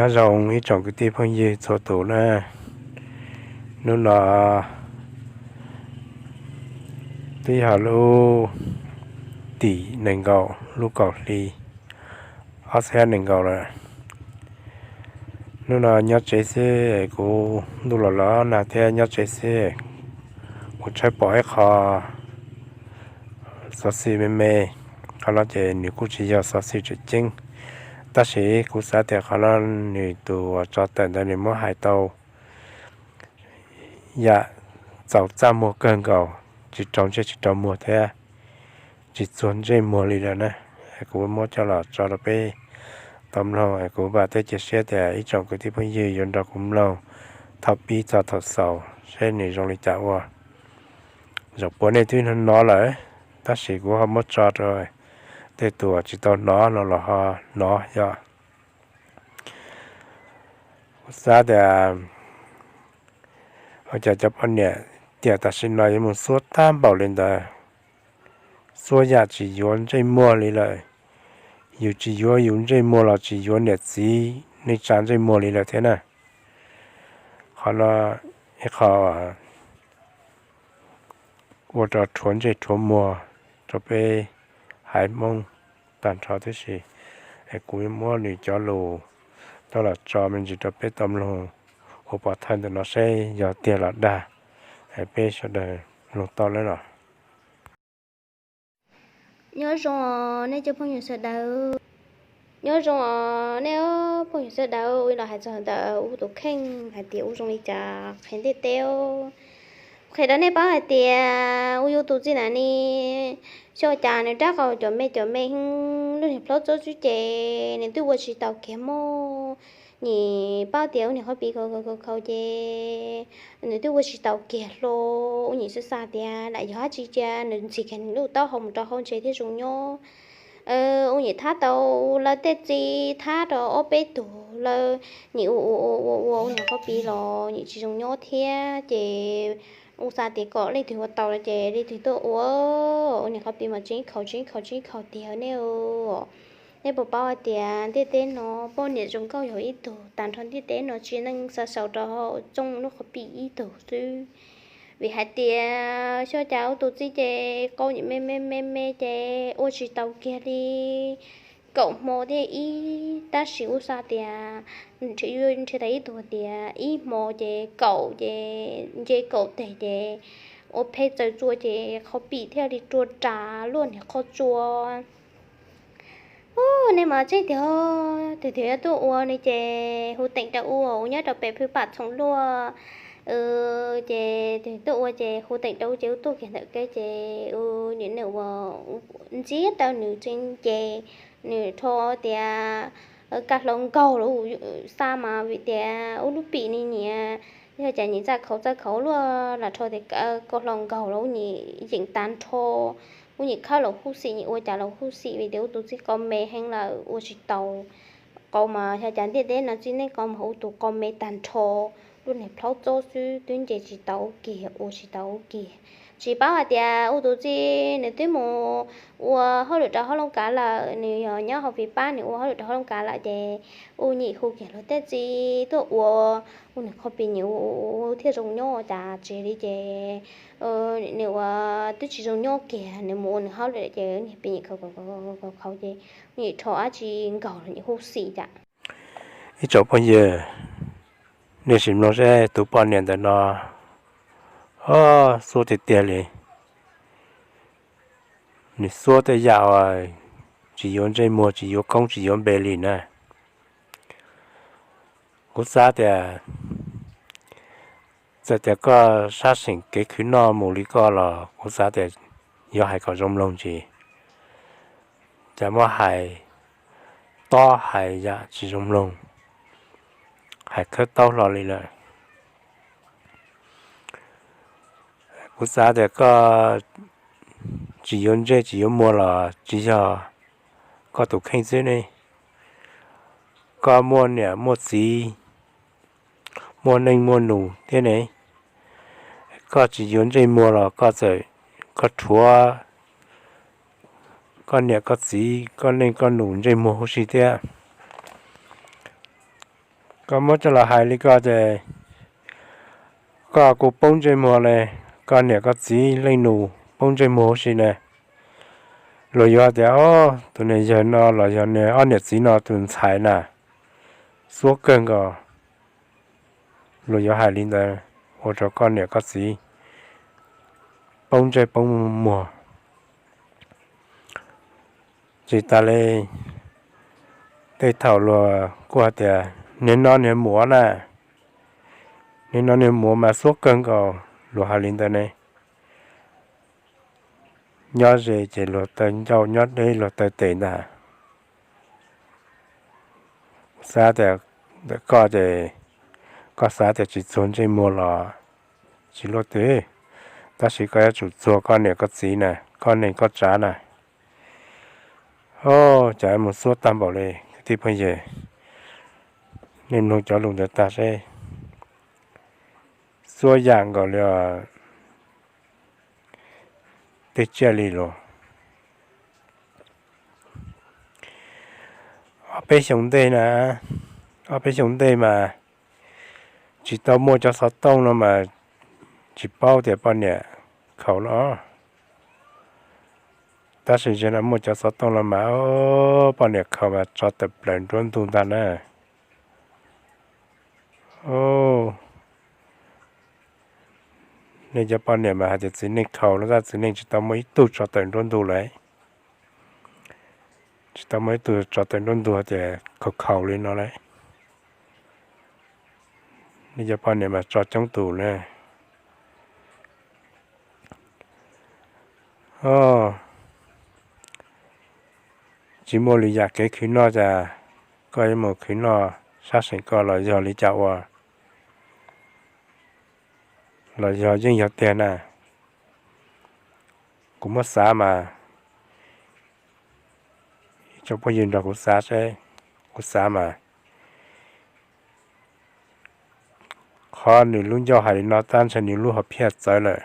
Nyob zoo ib tsoom kwv tij phooj ywg txhua tus na. Hnub no twb yog lub tim nees nkaum lub kaum hli ob txhiab nees nkaum lawm. Hnub no nyob tsev xwb, kuv ntuj los los nag thiab nyob tsev xwb. Kuv tshawb pom ib qho xov xwm me me, qhov no ces nws kuj tsis yog xov xwm tseem ceeb, tab sis kuv xav tias qhov no nws tus uas tso tawm ntawd nws muab hais tau yam txaus txaj muag kawg nkaus, tsis raug ntsej tsis raug muag thiab tsis txuag ntsej muag li lawm na. Kuv muab coj los tso rau peb tau mloog, kuv vam thiab cia siab tias ib tsoom kwv tij phooj ywg yuav nrog kuv mloog thaum pib txog thaum xaus seb nws zoo li cas ua. Zaum puav nej twb hnov lawm, tab sis kuv ho muab tso rau tej tus uas tsis tau hnov no los ho hnov yom. Kuv xav tias ua cas cov poj niam tiam tam sim no yuav mus xuab tag npaum li ntawd, xuab yam tsis yuav ntsej muag li lawm. Yus tsis yuav yus ntsej muag los tsis yuav niam txiv neej tsa ntsej muag li lawm thiab na. Qhov no ib qho ua rau rhuav ntsej rhuav muag rau peb haiv Hmoob tag nrho tib si. Es kuv muab nws cov lus coj los tso me ntsis rau peb tau mloog ua pov thawj ntawm no seb yog tiag los dag, es peb sawv daws mloog tau lawm los. Nyob zoo os nej cov phooj ywg sawv daws. Nyob zoo os nej phooj ywg sawv daws, los hais txog ntawm kuv tus kheej hais tias kuv zoo li cas qhia ntiaj teb. Qhia rau nej paub hais tias kuv yus tus txiv na ne, xyov cas nws rab qau cov me cov me heev, lub niag plaub txob xwb ces nws twb ua tsis taus kiag mog. Nyem paub tias ua niag qhov pis khaus khaus khaus ces nws twb ua tsis taus kiag hlo. Ua nyem xav xav tias lam yog dab tsi cia nws ntxig kiag nws lub taub hau mus rau hauv ntses thiaj zoo nyob. Ua nyem thab tau lawv tej txiv thab rau ob peb tug lawm, nyem ua ua ua ua ua ua niag qhov pis los nyem tsis zoo nyob thiab ces kuv xav tias kom leej twg ua tau lawm ces leej twg tuaj ua. Ua niag qhov pis mas tseem khaus tseem khaus tseem khaus tiag nej. Nej puas paub hais tias ntiaj teb no poj niam zoo nkauj yog ib tug, tag nrho ntiaj teb no tsis neej xa xaus rau txooj lub qhov pis ib tug xwb. Vim hais tias xyov cas kuv tus txiv ces qau nyem me me me me ces ua tsis taus kiag li. Kaum hmo thiab ib, tab sis kuv xav tias nrhiav tau ib tug tias ib hmo ces kaum ces nce kaum teg ces ua phem txaws tsua ces qhov pis thiaj li rua ras luaj niag qhov tsua. Ub, nej mas tseeb tiag, tus twg yuav tuaj ua nws ces hu teem rau ua, ua nyob rau pem phwj pam txhoom luaj. Ces tus twg tuaj ua ces hu teem rau ua ces ua tuaj kiag ntawm kev ces ua niam ua ntxiab rau nws tsev nce, nws rho tias kaj hlau nkaug lawm xa mas vim tias ua lub pim ni niam, yog cas nyem txaj khaus txaj khaus luaj lam rho tias kaj hlau nkaug lawm, ua nyem yeem tag nrho, ua nyem khawb los huj xim, nyem ua cas los huj xim vim tias ua tus txiv qau me heev lawm ua tsis taus. Qau mas yog cas ntiaj teb no txiv neej qau mas ua tus qau me tag nrho, lub niag plhaub txob xwb twb nce tsis tau kiag ua tsis tau kiag. Tsis paub hais tias ua tus txiv nws twb mus ua hauj lwm rau hauv Looj Kav lawm, nws yog nyob hauv Fib Pab nws ua hauj lwm rau hauv Looj Kav lawm ces ua nyem hu kiag luag tej txiv tuaj ua, ua niag qhov pis nyem ua thiaj zoo nyob cas tsis li ces nws ua twb tsis zoo nyob kiag, nws mus ua nws hauj lwm ces niag pis nyem khaus khaus ces nyem rho dab tsi nkaug los nyem huj xim cas. Ib tsoom phooj ywg, nej sim mloog seb tus poj niam ntawm no, o, xuab tiag tiag li. Nws xuab tej yam uas tsis yuav ntsej muag tsis yuav koob tsis yuav npe li na. Kuv xav tias txawm tias koj sab seem kev khwv noj mus li koj los kuv xav tias yuav hais kom zoo mloog ntsis, cas muab hais tob hais yam tsis zoo mloog, hais khawb taub hlo li lawm. Kuv xav tias koj tsis yuav ntsej tsis yuav muag los tsis yog koj tus kheej xwb ne. Koj muaj niam muaj txiv, muaj neej muaj nus thiab ne. Koj tsis yuav ntsej muag los koj txawm, koj rhuav koj niam koj txiv koj neej koj nus ntsej muag huv si thiab. Koj muab coj los hais li ko ces koj kuj poob ntsej muag ne, koj niam koj txiv leej nus poob ntsej muag huv si ne. Luag yuav tias, o, tus niam yawg no los yog niag ob niam txiv no tus ntxhais na, xuab kawg nkaus. Luag yuav hais li ntawd ua rau koj niam koj txiv poob ntsej poob muag. Tsis tas li, tej thaum luag kuj hais tias niag no niag muam na, niag no niag muam mas xuab kawg nkaus, luag hais li ntawd ne. Nyob ze ces luag taw ncauj, nyob deb luag taw tes ntag. Xav tias ntawm koj ces koj xav tias tsis txuag ntsej muag los tsis luaj twg, tab sis koj yuav tsum txuag koj niam koj txiv na, koj neej koj tsav na. O, cas mus xuab tag npaum li kwv tij phooj ywg, nej mloog cov lus ntawd tag seb, xuab yam nkaus li os, tej tsiaj li los. Ob peb xyoo ntej na, ob peb xyoo ntej mas tsis tau muaj cov xov tooj no mas tsis paub tias poj niam khaus los. Tab sis zaum no muaj cov xov tooj no mas poj niam khaus mas tso tawm plaws nruab ntug ntag na. Nej cov poj niam mas hais tias txiv neej khaus los tab txiv neej tsis tau muaj ib tug tso tawm nruab ntug lawm. Tsis tau muaj ib tug tso tawm nruab ntug tias khaus khaus li no lawm. Nej cov poj niam mas tso coob tus na. Tsis muaj lwm yam kev khwv noj cas koj yuav mus khwv noj sab seem koj los yog li cas ua, los yog yeej yog tiag na. Kuv muab xav mas, ib tsoom phooj ywg nrog kuv xav seb, kuv xav mas qhov nws lub ncauj hais li no tab ntshe nws lub hom phiaj txawv lawm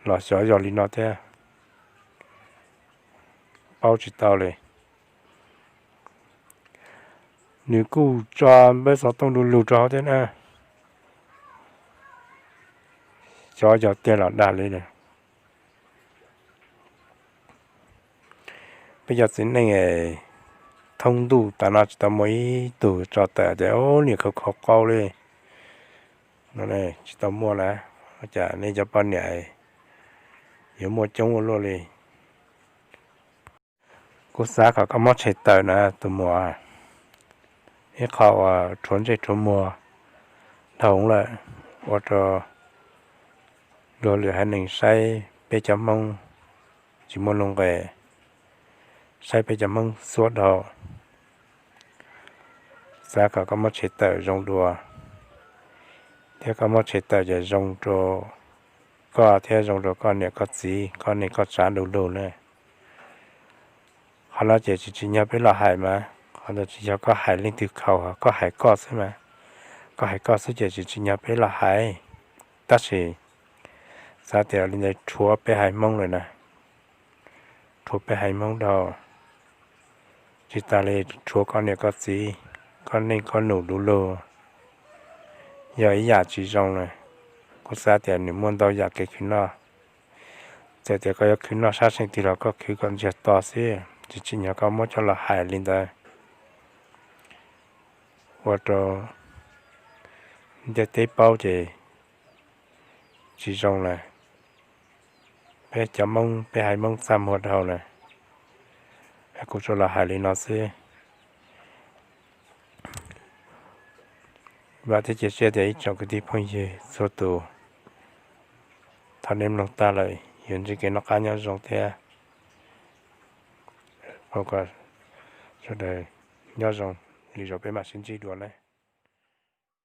los xyov yog li no thiab, paub tsis tau li. Nws kuj tso npawb xov tooj du lug rau hauv thiab na, xyov yog tiag los dag li na. Peb cov txiv neej thoob ntuj tas no tsis tau muaj ib tug tso tawm tias niam khaus khaus qau li no, tsis tau muaj na. Cas nej cov poj niam yuav muaj coob ua luaj li. Kuv xav kom koj muab tshem tawm na tus muam, ib qho uas rhuav ntsej rhuav muag dhau lawm, ua rau luag lwm haiv neeg saib peb cov Hmoob tsis muaj nuj nqis, saib peb cov Hmoob xuab dhau. Xav kom koj muab tshem tawm zoo dua, thiab koj muab tshem tawm ces zoo rau koj thiab zoo rau koj niam koj txiv koj neej koj tsav du lug na. Qhov no ces tsis tsim nyog peb los hais mas, qhov ntawd tsis yog koj hais leej twg khaus, koj hais koj xwb mas. Koj hais koj xwb ces tsis tsim nyog peb los hais. Tab sis xav tias li ntawd rhuav peb haiv Hmoob lawm na, rhuav peb haiv Hmoob dhau, tsis tas li rhuav koj niam koj txiv, koj neej koj nus du lug, yog ib yam tsis zoo na. Kuv xav tias nws muaj ntau yam kev khwv noj, txawm tias koj yuav khwv noj sab seem twg los koj khwv kom ntsiag to xwb, tsis tsim nyog koj muab coj los hais li ntawd, ua rau ntiaj teb paub ces tsis zoo lawm. Peb cov Hmoob, peb haiv Hmoob txaj muag dhau lawm, kuv tsuas los hais li no xwb. Vam thiab cia siab tias ib tsoom kwv tij phooj ywg txhua tus, thaum nej mloog tag lawm yuav ntsib kev noj qab nyob zoo thiab. Thov kom sawv daws nyob zoo, lwm zaus peb mam sib ntsib dua na.